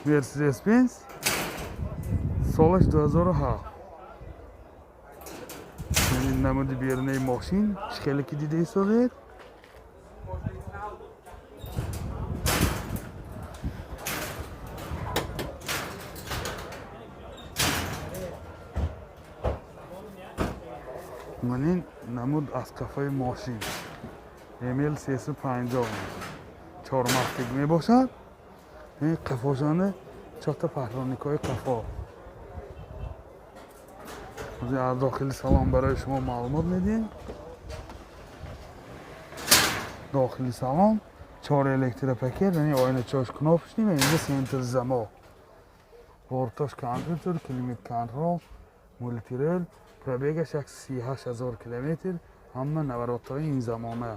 Мерседес Бенз, солаш 2007. Яъне намуди берунаи мошин чӣ хеле ки дида истодед. Манин намуд аз қафои мошин ML 350 чормахтик мебошад. Ин қафошона чорта парктроникҳои қафо. Аз дохили салон барои шумо маълумот медиҳем. Дохили салон чор электропакет, яъне оиначаош кнопочный, инҷа центр замок, бортош компютер, климат контроль, мультируль. Пробегаш 138 000 километр. Ҳама наворотҳои ин замона.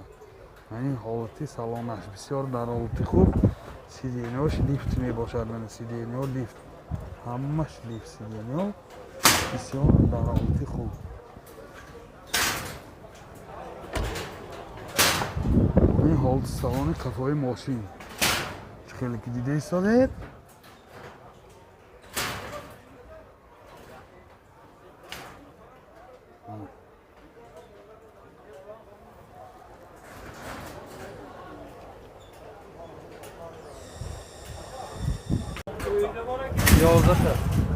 Яъне ҳолати салонаш бисёр дар ҳолати хуб. Сиденьяш лифт мебошад. Мана, сиденья лифт, ҳамаш лифт, сиденья бисёр дар ҳолати хуб. Ин ҳолати салони қафои мошин чӣ хеле ки дида истодед.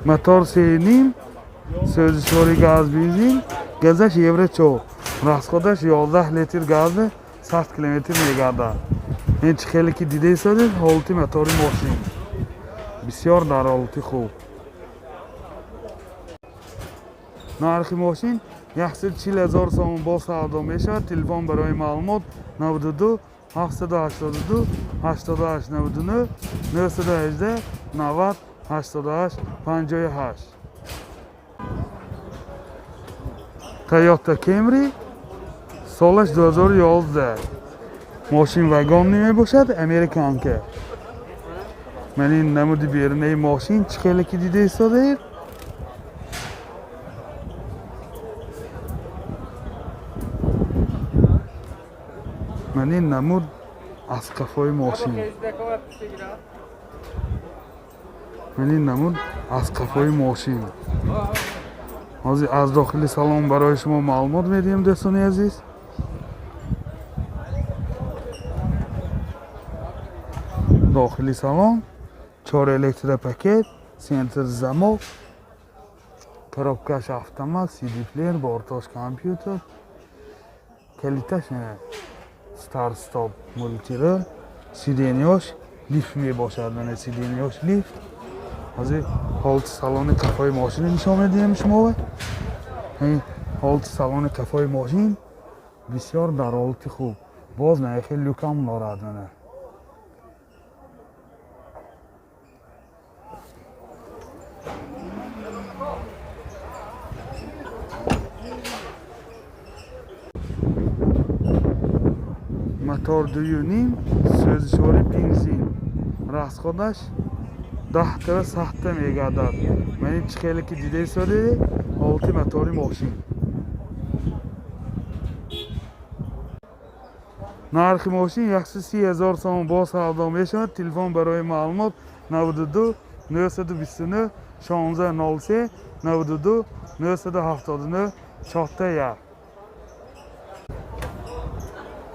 Мотор 3,5, сӯзишвори газ бензин, газаш евро 4, расходаш 11 литр газа 100 километр мегардад. Ин чӣ хеле ки дида истодед, ҳолати мотори мошин бисёр дар ҳолати хуб. Нархи мошин 140 000 сомон, бо савдо мешавад. Телефон барои маълумот: 92 782 88 99, 918 90 88 58. Toyota Camry, солаш 2011, мошин вагонный мебошад, американка. Ман ин намуди берунаи мошин чӣ хеле ки дида истодаед. Ман ин намуд аз қафои мошин. Ман ин намуд аз қафои мошин. Ҳозир аз дохили салон барои шумо маълумот медиҳем, дӯстони азиз. Дохили салон чор электропакет, центр замок, коробкаш автомат, CD плеер, бортош компютер, калиташ старт стоп, мультируль, сиденьяш лифт мебошад. Мана, сиденьяш лифт. Ҳозир ҳолати салони қафои мошинро нишон медиҳем шумо. Ҳолати салони қафои мошин бисёр дар ҳолати хуб. Боз на хеле люкам дорад, мана. Мотор 2,5, сӯзишвори бензин, расходаш 10 тава 100 та мегардад. Ман ин чӣ хеле ки дида истодед, ҳолати мотори мошин. Нархи мошин 130 000 сомон, бо савдо мешавад. Телефон барои маълумот: 92 929 16 03, 92 979 4 1.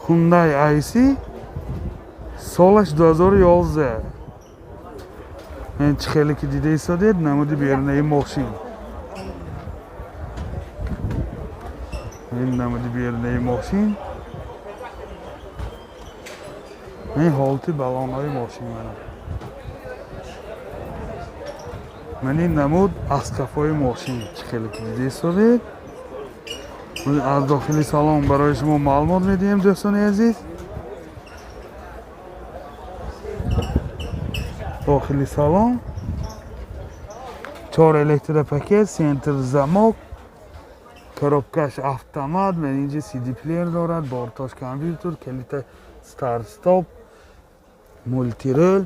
Hyundai i10, солаш 2011. Ин чӣ хеле ки дида истодед, намуди берунаи мошин. Ин намуди берунаи мошин. Ин ҳолати балонҳои мошин, мана. Ман ин намуд аз қафои мошин чӣ хеле ки дида истодед. Аз дохили салон барои шумо маълумот медиҳем, дӯстони азиз. Дохили салон чор электропакет, центр замок, коробкаш автомат, ман инҷа CD плеер дорад, бортош компютер, калита старт стоп, мультируль.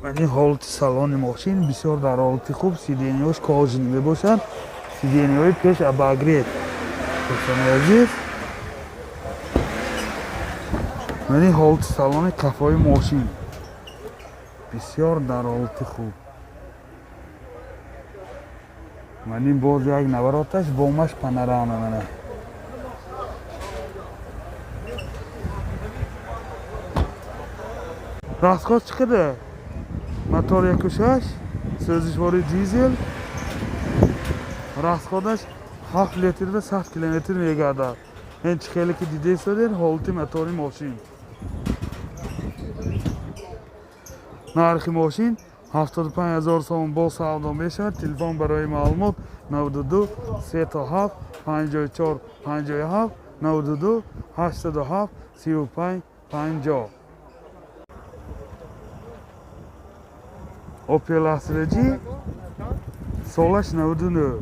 Ман ин ҳолати салони мошин бисёр дар ҳолати хуб, сиденьяш кожаный мебошад, сиденьяҳои пеш обогрев. Дӯстони азиз, ман ин ҳолати салони қафои мошин. Бисёр дар ҳолати хуб. Ман ин боз як навороташ бомаш панорама мана. Расход чӣ қадар? Мотор 1.6, сӯзишвори дизел. Расходаш 7 литр ва 100 километр мегардад. Ин чӣ хеле ки дида истодед ҳолати мотори мошин. Нархи мошин 75 ҳазор сомон бо савдо мешавад. Телефон барои маълумот 92 37 54 57 92 87 35 50. Opel Astra G солаш 99.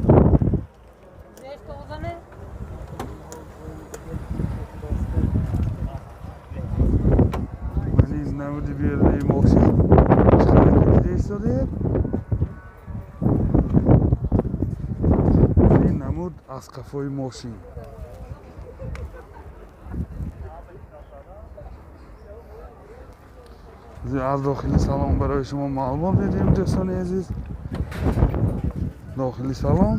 Ман ин намуди берунаи мошин чӣ хеле ки дида истодед. Ин намуд аз қафои мошин. Аз дохили салон барои шумо маълумот медиҳем, дӯстони азиз. Дохили салон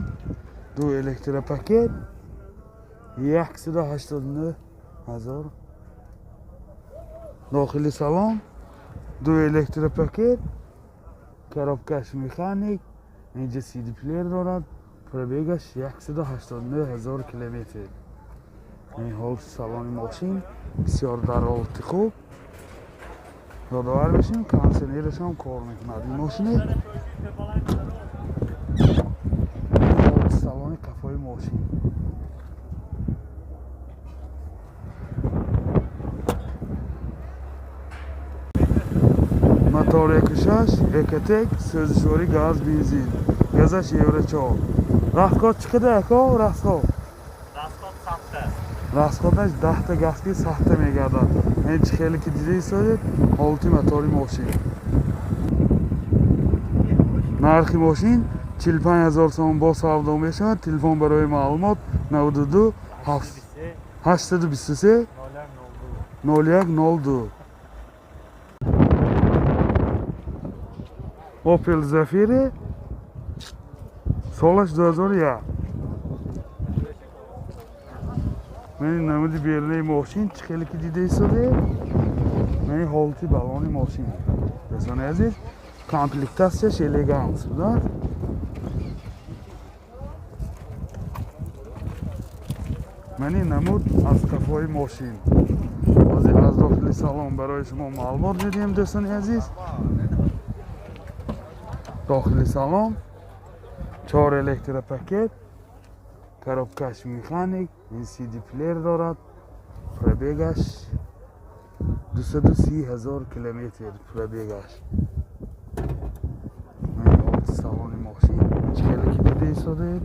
ду электропакет, 189 ҳазор. Дохили салон ду электропакет, коробкаш механик, инҷа CD плеер дорад, пробегаш 189 ҳазор километр. Ин ҳолати салони мошин бисёр дар ҳолати хуб. Ёдовар бошем, кондитсионераш ҳам кор мекунад ин мошине. Ҳолати салони қафои мошин. Мотор 1.6, Экотек, сӯзишворӣ газ, бензин. Газаш Евро 4. Расход чӣ қадар ако? Расход? Расход 100 та. Расходаш 10 та газ ки 100 та мегардад. Ин чӣ хеле ки дида истодед ҳолати мотори мошин. Нархи мошин 45 ҳазор сомон бо савдо мешавад. Телефон барои маълумот 92 823 01 02. Opel Zafira солаш 2001. Ман намуди берунаи мошин чӣ хеле ки дида истодед. Ман ҳолати балони мошин. Дӯстони азиз, комплектатсияш элеганс будад. Ман ин намуд аз қафои мошин. Ҳозир аз дохили салон барои шумо маълумот медиҳем, дӯстони азиз. Дохили салон 4 электропакет, коробкаш механик, ин CD плеер дорад, пробегаш 230 ҳазор километр пробегаш. Ман ҳолати салони мошин чӣ хеле ки дида истодед.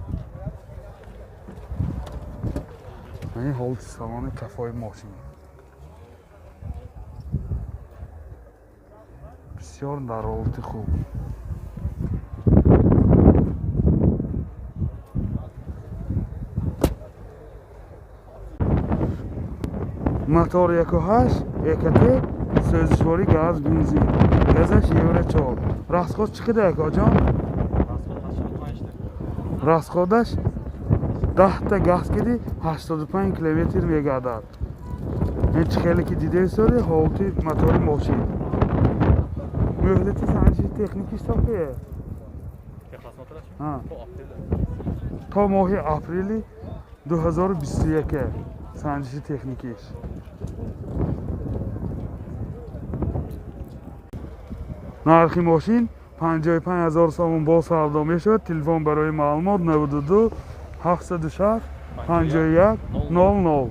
Ман ҳолати салони қафои мошин. Бисёр дар ҳолати хуб. Мотор 1.8, Экотек, сӯзишворӣ газ, бензин. Газаш Евро 4. Расход чӣ қадар акоҷон? Расход 85 та. Расходаш 10 та газ киди 85 километр мегардад. Ин чӣ хеле ки дида истодед ҳолати мотори мошин. Муҳлати санҷиши техникиш то кие? Техосмотраш? То моҳи апрели 2021 санҷиши техникиш. Нархи мошин 55 ҳазор сомон бо савдо мешавад. Телефон барои маълумот 92 706 51 00.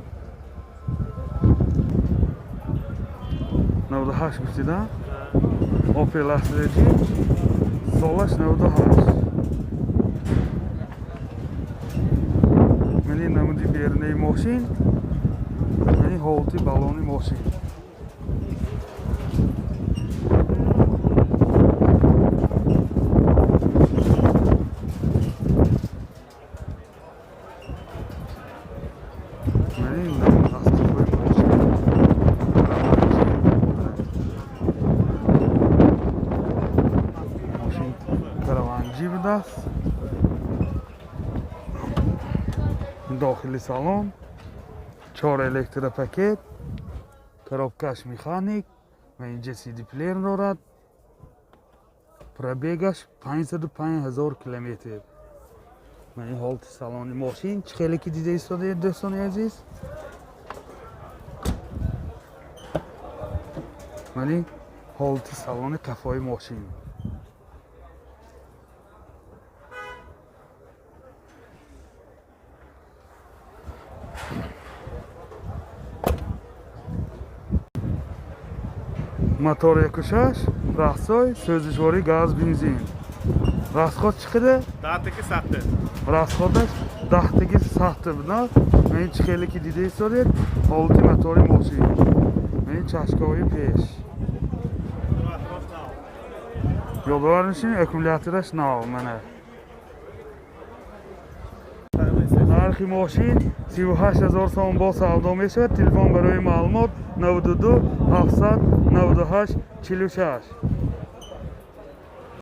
98 гуфтида? Opel Astra G солаш 98. Мани намуди берунаи мошин, мани ҳолати балони мошин. Мани намуд аз қафои мошин. AMG будааст. Дохили салон чор электропакет, коробкаш механик ва инҷа CD плеер дорад. Пробегаш 505 ҳазор километр. Ман ин ҳолати салони мошин, чӣ хеле ки дида истодаед, дӯстони азиз. Ман ин ҳолати салони қафои мошин. Мотор 1.6, раҳсой, сӯзишворӣ газ, бензин. Расход чӣ қадар? Даҳтаки сатти. Расходаш даҳтаги сатти буд. Ман чӣ хеле ки дида истодед, ҳолати мотори мошин. Ман чашкаҳои пеш. Ёдовар мешавем, аккумулятораш нав мана. Нархи мошин 38 ҳазор сомон бо савдо мешавад. Телефон барои маълумот 92 798 46.